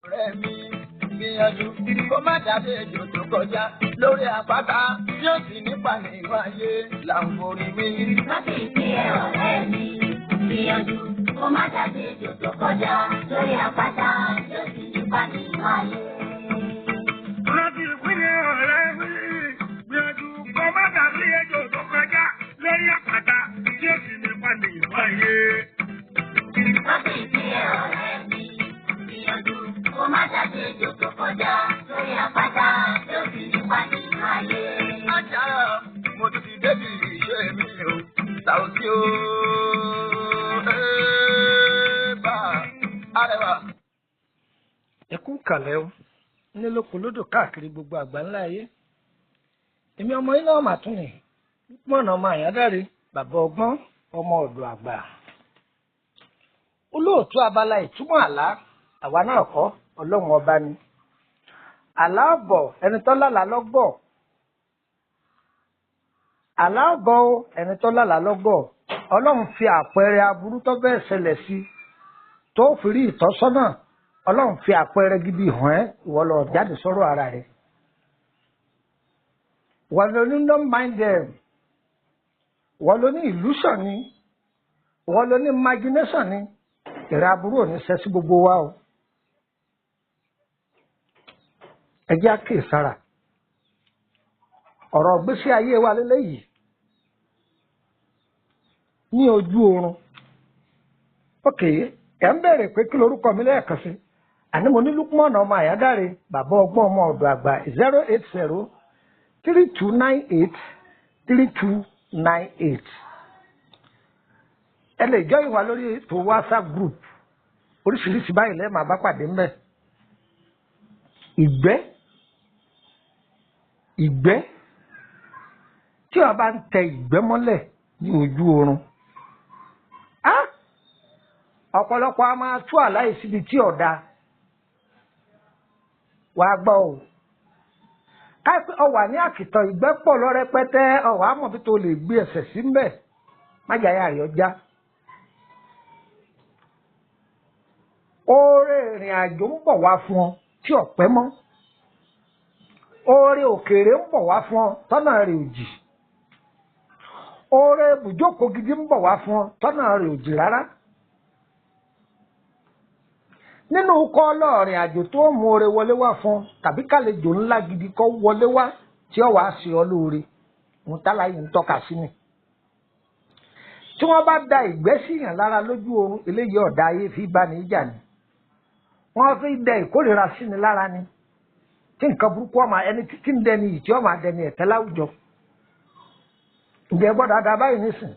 Ọ̀rẹ́ mi, gbìyànjú kó má dàbí ejò tó kọjá lórí àpáta tí ó sì nípa nínú ayé là ń forí mi. Rántí ìpínlẹ̀ ọ̀rẹ́ mi, gbìyànjú kó má dàbí ejò tó kọjá lórí àpáta tí ó sì nípa nínú ayé. Rántí ìpínlẹ̀ ọ̀rẹ́ mi, gbìyànjú kó má dàbí ejò tó kọjá lórí àpáta tí ó sì nípa nínú ayé. Rántí ìpínlẹ̀ ọ̀rẹ́ mi, gbìyànjú kó má dàbí ejò tó kọjá lórí àpáta tí ó sì nípa nínú ayé. Ajá, mo tún ti débi ìṣe mi o, Sàùtí o, bá arẹwà. Ẹ kú kàlẹ́ o, ní lóko lódò káàkiri gbogbo àgbáńlá ayé. Èmi ọmọ yín náà mà tún ní pọnà ọmọ Àyádáre, bàbá ọgbọ́n, ọmọ ọ̀dọ̀ àgbà, olóòtú abala ìtumọ̀ àlá. Àwa náà kọ́, Ọlọ́run ọba ni. Àlá ọ̀bọ̀ ẹni tó lálàá lọ́gọ̀, àlá ọ̀bọ̀ o, ẹni tó lálàá lọ́gọ̀. Ọlọ́run fi àpẹẹrẹ aburú tó bẹ́ẹ̀ ṣẹlẹ̀ sí tó fi rí ìtọ́sọ́nà. Ọlọ́run fi àpẹẹrẹ gidi hàn ẹ́, ìwọ lọ jáde sọ́rọ̀ ara rẹ̀. Wọ́n ló ní don't mind them, wọ́n ló ní illusion ni, wọ́n ló ní imagination ni. Ìrẹ́ aburú ò ní ṣe sí gbogbo wa o. Ẹ jẹ́ àkíyèsára. Ọ̀rọ̀ ìgbésí ayé wa lélẹ́yìí ní ojú oorun. Ok, ẹ̀ ń bẹ̀rẹ̀ pé kí lorúkọ mi lẹ́ẹ̀kan sí. Àní mo ní Lukman ọmọ Àyádáre, bàbá ọgbọ́n, ọmọ ọ̀dọ̀ àgbà, 08032983298. Ẹ lè join wa lórí ètò WhatsApp group. Oríṣiríṣi báyìí lẹ́ẹ̀ máa bá pàdé ńbẹ̀. Ìgbẹ́, ìgbẹ́, tí wọ́n bá ń tẹ ìgbẹ́ mọ́lẹ̀ ní ojú oorun, á ọ̀pọ̀lọpọ̀ a máa tú àláì síbi tí ọ̀dà wàá gbọ́ o. Káìpẹ́ ọwà ní àkìtàn, ìgbẹ́ pọ̀ lọ rẹpẹtẹ, ọwà àmọ̀ bí tó lè gbé ẹsẹ̀ sí mbẹ̀, májàyà rẹ̀ ọjà. Oore ìrìn àjò ń bọ̀ wá fún ọ tí ọ̀pẹ́ mọ́. Oore òkèèrè ń bọ̀ wá fún ọ tọ́nà rẹ̀ òjì. Oore ibùjókòó gidi ń bọ̀ wá fún ọ tọ́nà rẹ̀ òjì rárá. Nínú kọ́ ọlọ́ọ̀rìn àjò tó mú oore wọlé wá fún ọ, tàbí kàlejò ńlá gidi kọ́ wọlé wá tí ó wàá ṣe ọ lóore, òun tálá yìí ń tọ́ka sí ni. Tí wọ́n bá da ìgbẹ́ síyàn lára lójú oorun, eléyìí ọ̀dà ayé fi bá ní ìjà ni. Wọ́n fi dẹ ìkórìíra sí ni lára ni, tí nǹkan burúkú ọmọ ẹni tí ń dẹni yìí tí ọmọ adẹni ẹ̀tẹ́ láwùjọ. Ǹjẹ́ gbọ́dọ̀ ada báyìí nísìn?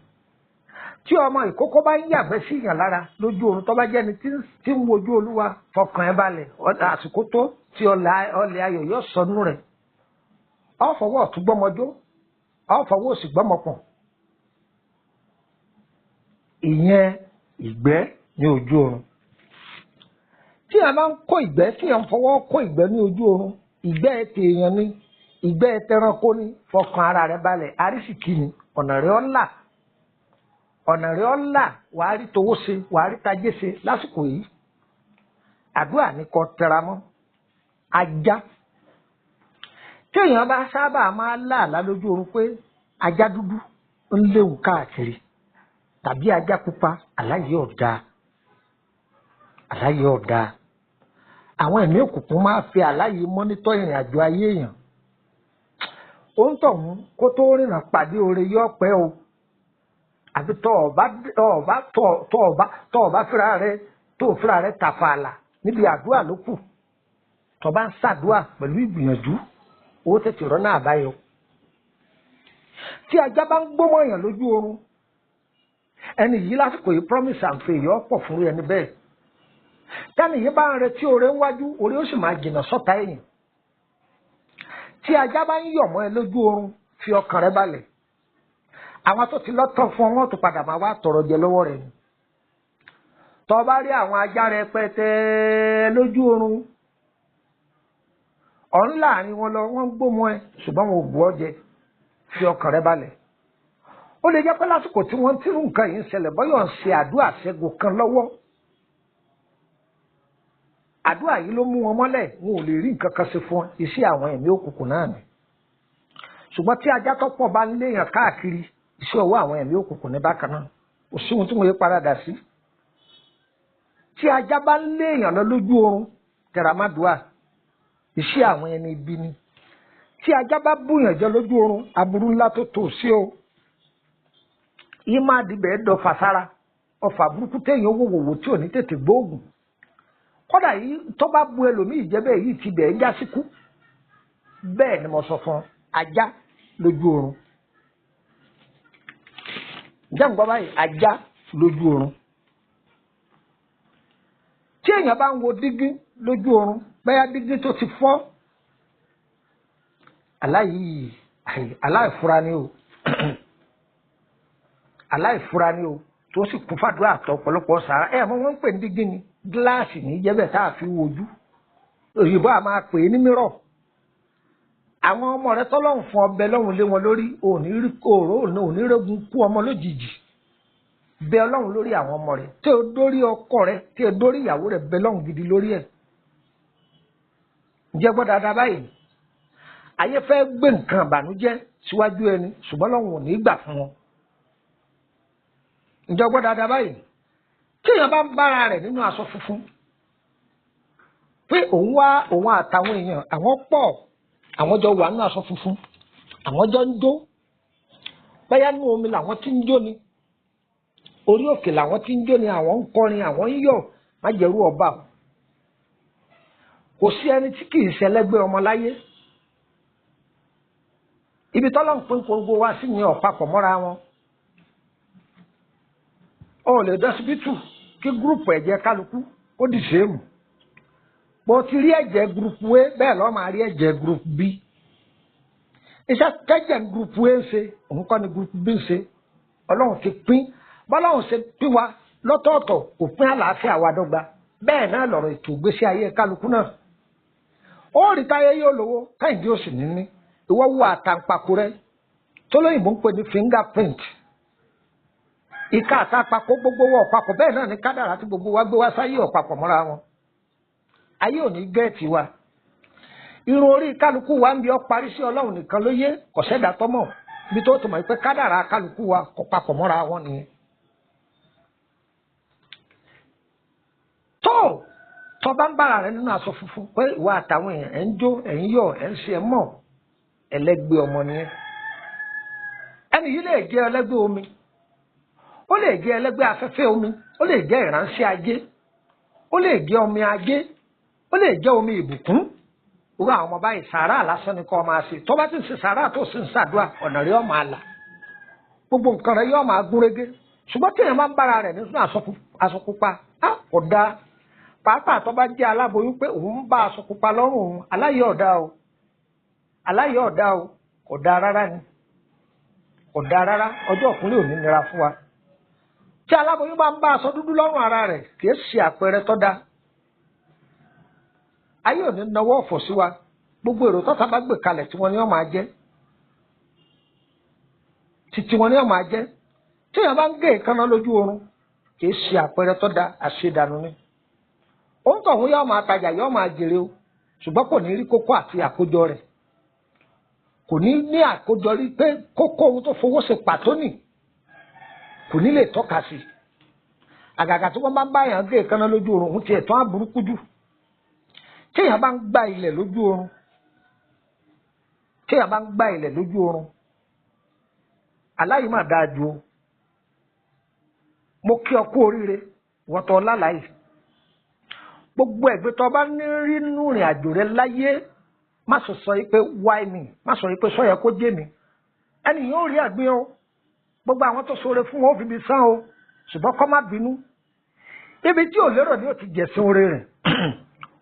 Tí ọmọ ìkókó bá ń yàgbẹ́ sí yàn lára lójú oorun, tó bá jẹ́ ẹni tí ń wojú Olúwa, fọkàn ẹ balẹ̀, àsìkò tó tí ọlẹ̀ ayọ̀ yóò sọnù rẹ̀. Ọ fọwọ́ ọ̀tún gbọ́mọjó, ọ fọwọ́ òsì gbọ́mọpọ̀n. Ìyẹn ìgbẹ́ ní ojú oorun. Tí a máa ń kó ìgbẹ́, tí a ń fọwọ́ kó ìgbẹ́ ní ojú oorun, ìgbẹ́ tèèyàn ni, ìgbẹ́ tẹranko ni, fọkàn ara rẹ balẹ̀, àrísìkí ni, ọ̀nà rẹ ọ́ là, ọ̀nà rẹ ọ́ là, wàá rí towó ṣe, wàá rí tajé ṣe lásìkò yìí. Àdúrà ní kó tẹra mọ́. Ajá, téèyàn bá sábà máa lá àlá lójú oorun pé ajá dúdú ń léwu káàkiri tàbí ajá pupa, àlá yìí ọ̀dà, àlá yìí ọ̀dà. Àwọn ẹ̀mí òkùnkùn máa fi àlá yìí monitor ìrìn àjò ayé èèyàn. Ó ń tọ̀hún kó tó rìnà pàdé oore yọ pẹ́ o, àbí tọ́ ọ̀bá ọ̀bá tọ́ ọ̀bá tọ́ ọ̀bá fúnra rẹ tó fúnra rẹ tàfàlà níbi àdúrà ló kù. Tọ́ bá ń ṣàdúrà pẹ̀lú ìgbìyànjú, ó tètè rọ́nà àbáyọ. Tí ajá bá ń gbómọ èèyàn lójú oorun, ẹni yìí lásìkò yìí, promise and fail yọ pọ̀ fún ẹni bẹ́ẹ̀. Tẹ́ni yìí bá ń retí oore ńwájú, oore ó sì máa jìnnà sọ́ta ẹ̀yìn. Tí ajá bá ń yọ̀ mọ́ ẹ lójú oorun, fi ọkàn rẹ balẹ̀. Àwọn tó ti lọ́tọ̀ fún ọ, wọ́n tó padà máa wá tọrọ jẹ lọ́wọ́ rẹ ni. Tọ́ bá rí àwọn ajá rẹpẹtẹ lójú oorun, ọ̀n láàrin wọn lọ, wọ́n ń gbómọ ẹ, ṣùgbọ́n wọn ò bù ọ́ jẹ, fi ọkàn rẹ balẹ̀. Ó lè jẹ́ pé lásìkò tí wọ́n ti rú nǹkan yìí ń ṣẹlẹ̀, bọ́yọ̀ ń ṣe àdúrà ṣẹ́gun kan lọ́wọ́. Àdúrà yìí ló mú wọn mọ́lẹ̀, wọn ò lè rí nǹkan kan ṣe fún iṣẹ́ àwọn ẹ̀mí òkùnkùn náà ni. Ṣùgbọ́n tí ajá tó pọ̀ bá ń léèyàn káàkiri, iṣẹ́ ọwọ́ àwọn ẹ̀mí òkùnkùn ní bákan náà. Kò sí ohun tí wọ́n yé paradà sí. Tí ajá bá ń léèyàn lọ lójú oorun, tẹ̀ramádùá, iṣẹ́ àwọn ẹni ibi ni. Tí ajá bá búyàn jẹ lójú oorun, aburú ńlá tó tò sí o. Yìí máa dibẹ̀ dọ̀fà sára, ọfà burúkú téèyàn wò wòwò tí ò ní tètè gbóògùn. Kódà yìí tó bá bu ẹlòmíì jẹ bẹ́ẹ̀ yìí ti bẹ̀ já síkú. Bẹ́ẹ̀ ni mo sọ fún ajá lójú oorun. Ǹjẹ́ nǹkan báyìí, ajá lójú oorun. Tí èèyàn bá ń wo dígí lójú oorun, bẹ́ẹ̀ dígí tó ti fọ́, aláyìí aláìfura ni o, aláìfura ni o, tó sì kún fàdúrà àtọ ọ̀pọ̀lọpọ̀ sàrà. Ẹ mọ wọn ń pè ní dígí ni gíláàsì ní jẹ́bẹ̀ tá a fi wojú. Òyìnbó a máa pè é ní mírọ̀. Àwọn ọmọ rẹ tọ́lọ́hùn fún ọbẹ̀ lọ́hùn lé wọn lórí, òní òní rógun kú ọmọ lójijì. Bẹ Ọlọ́hun lórí àwọn ọmọ rẹ, tí o dórí ọkọ rẹ, tí o dórí ìyàwó rẹ, bẹ lọ́hùn gidi lórí ẹ̀. Ǹjẹ́ gbọ́ dáadáa báyìí? Ayé fẹ́ gbé nǹkan ìbànújẹ́ síwájú ẹni, ṣùgbọ́n Ọlọ́hun ò ní gbà fún wọn. Ǹjẹ́ gbọ́ dáadáa báyìí? Tí èèyàn bá ń bára rẹ̀ nínú aṣọ funfun, pé òun wá òun àtàwọn èèyàn, àwọn pọ̀, àwọn jọ wà nínú aṣọ funfun, àwọn jọ ń jó, báyá nínú omi làwọn tí ń jó ni, orí òkè làwọn tí ń jó ni, àwọn ń kọrin, àwọn ń yọ̀, má jẹ̀rú ọba o. Kò sí ẹni tí kì í ṣẹlẹ́gbẹ́ ọmọ láyé. Ibi tọ́lọ́ ń pín gbogbo wa sí ni ọ̀pápọ̀ mọ́ra wọn. O lè dọ́sibítù kí gúrùpù ẹ̀jẹ̀ kálukú ó di sèémù. Bó ti rí ẹ̀jẹ̀ gúrùpù A, bẹ́ẹ̀ lọ́ọ́ máa rí ẹ̀jẹ̀ gúrùpù B. Iṣẹ́ tẹ́jẹ̀ gúrùpù A ń ṣe, òun kọ́ ni gúrùpù B ń ṣe. Ọlọ́run ti pín, bọ́lọ́run ṣe pín wa lọ́tọ̀ọ̀tọ̀, kò pín àlàáfíà wa dọ́gba. Bẹ́ẹ̀ náà lọ̀rọ̀ ètò ìgbésí ayé kálukú náà. Ó rí táyé yóò lówó, káyìndé ó sì ní ní. Ìwọ wo àtàǹpàkò rẹ tó lóyìnbó ń pè ní fingerprint. Ìka àtàpàkò gbogbo wa ọ̀pàpọ̀, bẹ́ẹ̀ náà ní kádàrá tí gbogbo wa gbé wá sáyé ọ̀pàpọ̀ mọ́ra wọn. Ayé ò ní gẹ́ẹ̀tì wa. Irun orí kálukú wa ń bí ọ parí sí Ọlọ́run nìkan ló yé, kò sẹ́dá tọ́mọ̀. Ibi tó tó mọ̀ pé kádàrá kálukú wa kò papọ̀ mọ́ra wọn nìyẹn. Tó bá ń bára rẹ nínú aṣọ funfun pé ìwà àtàwọn èèyàn ẹ̀ ń jó, ẹ̀ ń yọ̀, ẹ̀ ń ṣe ẹ̀ mọ̀, ẹlẹ́gbẹ́ ọmọ nìyẹn. Ẹni yìí lè jẹ́ ẹlẹ́gbẹ́ omi, ó lè jẹ́ ẹlẹ́gbẹ́ afẹ́fẹ́ omi, ó lè jẹ́ ìránṣẹ́ ajé, ó lè jẹ́ omi ajé, ó lè jẹ́ omi ìbùkún. Irú àwọn ọmọ báyìí sàárà lásán ni kò máa ṣe. Tó bá ti ń ṣe sàárà tó sì ń ṣàdúrà, ọ̀nà rẹ̀ yóò máa là, gbogbo nǹkan rẹ̀ yóò máa gún régé. Ṣùgbọ́n tí èèyàn máa ń bára rẹ̀ nínú aṣọ pupa, á kò dáa. Pàápàá tó bá jẹ́ aláboyún pé òun ń bá aṣọ pupa lọ́rùn òun, aláyọ̀ ọ̀dà o, aláyọ̀ ọ̀dà o, kò dáa rárá ni, kò dáa rárá. Ọjọ́ ọ̀kúnlé ò ní nira fún wa. Tí aláboyún bá ń bá aṣọ dúdú lọ́rùn ara rẹ̀, kì í ṣe àpẹẹrẹ tó dáa. Ayé ò ní nawọ́ ọ̀fọ̀ sí wa. Gbogbo èrò tọ́ta bá gbé kalẹ̀ tí wọ́n ní wọ́n máa jẹ́, títí wọ́n ní wọ́n máa jẹ́. Tí èèyàn bá ń gé èékánná lójú oorun, kì í ṣe àpẹẹrẹ tó dáa, àṣedànù ni. Òun tọ̀hún yóò máa tajà, yóò máa jèrè o, ṣùgbọ́n kò ní rí kókó àti àkójọ rẹ̀. Kò ní ní àkójọ rí pé kókó ohun tó fowó ṣe pàtó nì, kò ní lè tọ́ka sí. Àgàgà tí wọ́n bá ń bá èèyàn gé èékánná lójú oorun, òun tiẹ̀ tán á burúkú jù. Tí èèyàn bá ń gbá ilẹ̀ lójú oorun, tí èèyàn bá ń gbá ilẹ̀ lójú oorun, aláyìí mà dáa ju o. Mo kí ọ kú oríire, wọ́n tọ́ lálàyé. Gbogbo ẹ̀gbẹ́ tó bá ní rí nínú ìrìn àjò rẹ láyé, má sọ sọ yìí pé why me, má sọ yìí pé sọ yẹ kó jẹ́ mi. Ẹni yóò rí àgbẹ̀ o. Gbogbo àwọn tó ṣoore fún wọn ó fi bí sán o, ṣùgbọ́n kó má bínú. Ibi tí ò lérò ni ó ti jẹ̀sìn oore rẹ̀.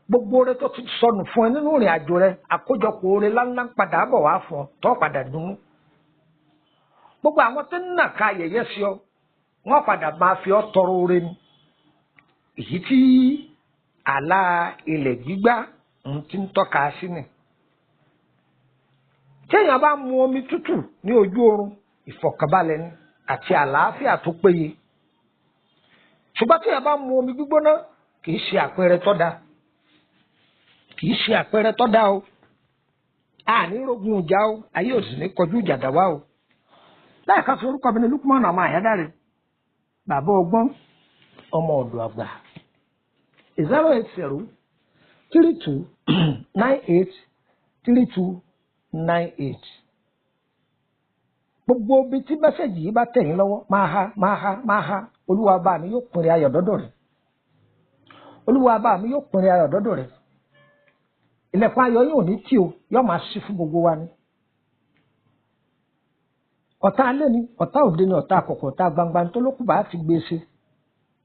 Gbogbo oore tó ti sọnù fún ẹ nínú ìrìn àjò rẹ, àkójọpọ̀ oore ńláńlá ń padà bọ̀ wá fún ọ, tó padà dunnú. Gbogbo àwọn tó ń nà ká yẹ̀yẹ́ sí ọ, wọ́n padà máa fi ọ́ tọrọ oore ni. Èyí tí àlá ilẹ̀ gbígbá ń ti ń tọ́ka sí ni. Téèyàn bá mu omi tútù ní ojú oorun, ìfọ̀kànbalẹ̀ ni àti àlàáfíà tó péye. Ṣùgbọ́n téèyàn bá mu omi gbígbóná, kì í ṣe àpẹẹrẹ tó dáa. Kì í ṣe àpẹẹrẹ tó dáa o. Àní rogun ìjà o, ayé ò sì ní kọjú ìjà dà wá o. Láìka fi orúkọ mi ní Lukman ọmọ Àyádáre, bàbá ọgbọ́n, ọmọ ọ̀dọ̀ àgbà. 08032983298. Gbogbo ibi tí mẹ́sẹ̀gì yìí bá tẹ̀ yín lọ́wọ́, máa ha, máa ha, máa ha. Olúwa bá mi yóò pinrin ayọ̀ dọ́dọ̀ rẹ̀. Olúwa bá mi yóò pinrin ayọ̀ dọ́dọ̀ rẹ̀. Ilẹ̀kùn ayọ̀ yóò ní tí o, yóò máa ṣí fún gbogbo wa ni. Ọ̀tá alẹ́ ni, ọ̀tá òde ni, ọ̀tá àkọ́kọ́, ọ̀tá gbangba tó ló kù bá ti gbé e ṣe.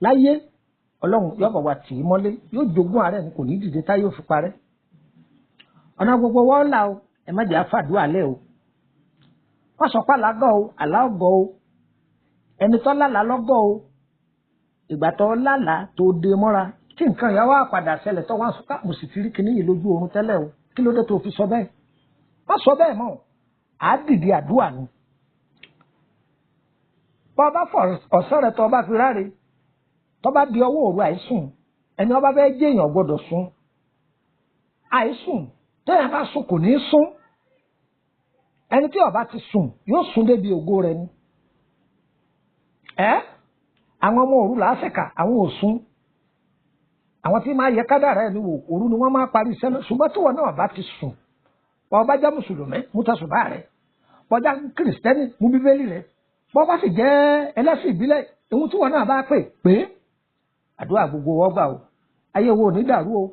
Láyé, Ọlọ́run yóò bá wa tì í mọ́lé, yóò jogún àárẹ̀ ni, kò ní dìde tá yóò fi parẹ́. Ọ̀nà gbogbo wọ́n là o, ẹ má jẹ́ àfàdúrà lẹ́ o. Wọ́n sọ pé àlágọ̀ o, àlá ọ̀gọ̀ o, ẹni tó lálàá lọ́gọ̀ o. Ìgbà tó lálàá tó de mọ́ra, tí nǹkan ìyàwó àpàdà ṣẹlẹ̀ tó wọ́n sọ pé mo sì ti rí kinní yìí lójú oorun tẹ́lẹ̀ o, kí ló dé tó fi sọ bẹ́ẹ̀? Wọ́n sọ bẹ́ẹ̀ mọ́, àá dìde àdúrà ni. Bọ́ ọba fọ ọ̀sán rẹ̀ tó ọba fi ráre, tó bá di ọwọ́ òru àìsùn, ẹni ọba fẹ́ jẹ́ èèyàn gbọ́dọ̀ sùn. Àìsùn, téèyàn bá sùn kò ní sùn. Ẹni tí ó bá ti sùn yóò sùn débi ògo rẹ̀ ni. Ẹ́ àwọn ọmọ òru làásìkà, àwọn ò sùn. Àwọn tí máa yẹ kádàrá ẹni wò, òru ni wọ́n máa parí iṣẹ́ lọ. Ṣùgbọ́n tí wọn náà bá ti sùn, bó bá jẹ́ mùsùlùmí, mú tẹ̀sùbá rẹ̀. Bó jẹ́ kìrìsìtẹ́nì, mú bíbélì rẹ̀. Bó bá sì jẹ́ ẹlẹ́sìn ìbílẹ̀, ohun tí wọn náà bá pè pé àdúrà gbogbo wọ́n gbà o. Ayé wo ò ní dàrú o,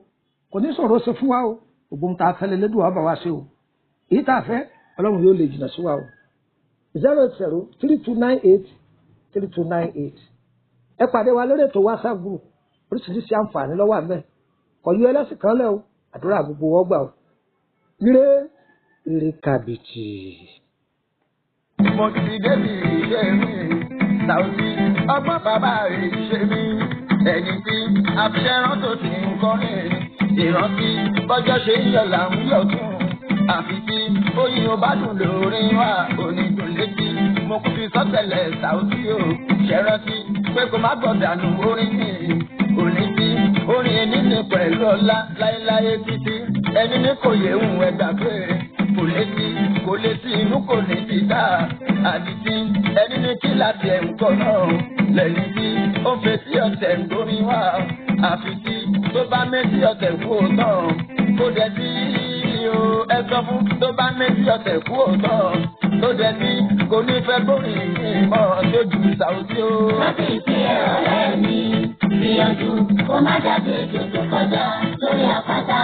kò ní sọ̀rọ̀ ṣe fún wa o. Gbogbo ohun tá a fẹ́ lé lédùn ọba wa ṣe o. Èyí tá a fẹ́, Ọlọ́run yóò lè jìnnà sí wa o. 08032983298. Ẹ pàdé wa lórí ètò WhatsApp group, oríṣiríṣi àǹfààní ló wà ńbẹ̀. Kò yọ ẹlẹ́sìn kan lẹ́ o, àdúrà gbogbo wọ́n gbà o. Ire ire kàbìtì. Mo ti débi ìṣe mi, Sàùtì, ọgbọ́n bàbá rẹ̀ ṣe mí. Ẹni tí àfiṣẹ́rán tó ti ń kọrin, ìrántí bọ́jọ́ ṣe ń yọ̀ là ń yọ̀ tún. Àfi tí oyin ò bá dùn lórí wa, onídùn létí. Mo kú fi sọ́tẹ̀lẹ̀ Sàùtì o, ṣẹ̀rántí pé kó má gbọ̀dànù orin mi. Òní tí orin ẹni ní pẹ̀lú ọlá láéláé títí. Ẹni ní kò yẹ ń ẹgbà pé kò létí, kò létí inú kò ní ti dá. Àdìtí ẹni ní kí láti ẹ̀ ń kọ́ náà. Lẹ́yìn tí ó ń fetí ọ̀tẹ̀ ń gbórin wá. Àfi tí tó bá méjì ọ̀tẹ̀ kú òótọ́. Kó dẹ̀ sí o, ẹ sọ fún tó bá méjì ọ̀tẹ̀ kú òótọ́. Tó dẹ̀ sí kò ní fẹ́ gbórin mọ́ lójú Sàùtì o. Rántí ìpínlẹ̀ ọ̀rẹ́ mi, gbìyànjú kó má dàbí ejò tó kọjá lórí àpáta.